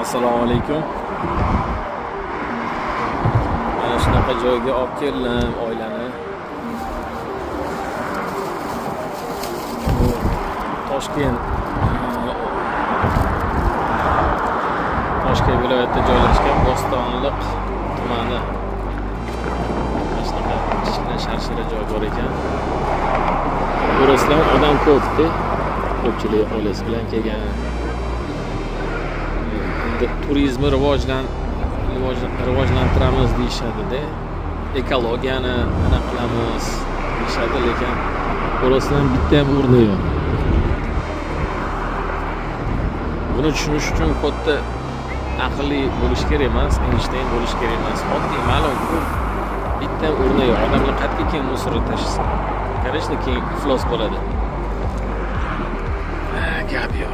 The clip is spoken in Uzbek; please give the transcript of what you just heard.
Assalomu alaykum. Mana shunaqa joyga olib keldim oilani. Bu Toshkent, Toshkent viloyatida joylashgan Bo'stonliq tumani. Mana shunaqa kichkina sharshara joy bor ekan. Ko'rasizlar, odam ko'p-da. Ko'pchilik oilasi bilan kelgan. Endi turizmni rivojlantiramiz deyishadi-da. Ekologiyani anaqa qilamiz deyishadi, lekin ko'rasizlar, bitta ham o'rni yo'q. Buni tushunish uchun katta aqlli bo'lish kerak emas, Eynshteyn bo'lish kerak emas. Oddiy ma'lum-ku, bitta ham o'rni yo'q. Odamlar qayerga keyin мусор ni tashlasin? Конечно, keyin iflos bo'ladi. Ha, gap yo'q.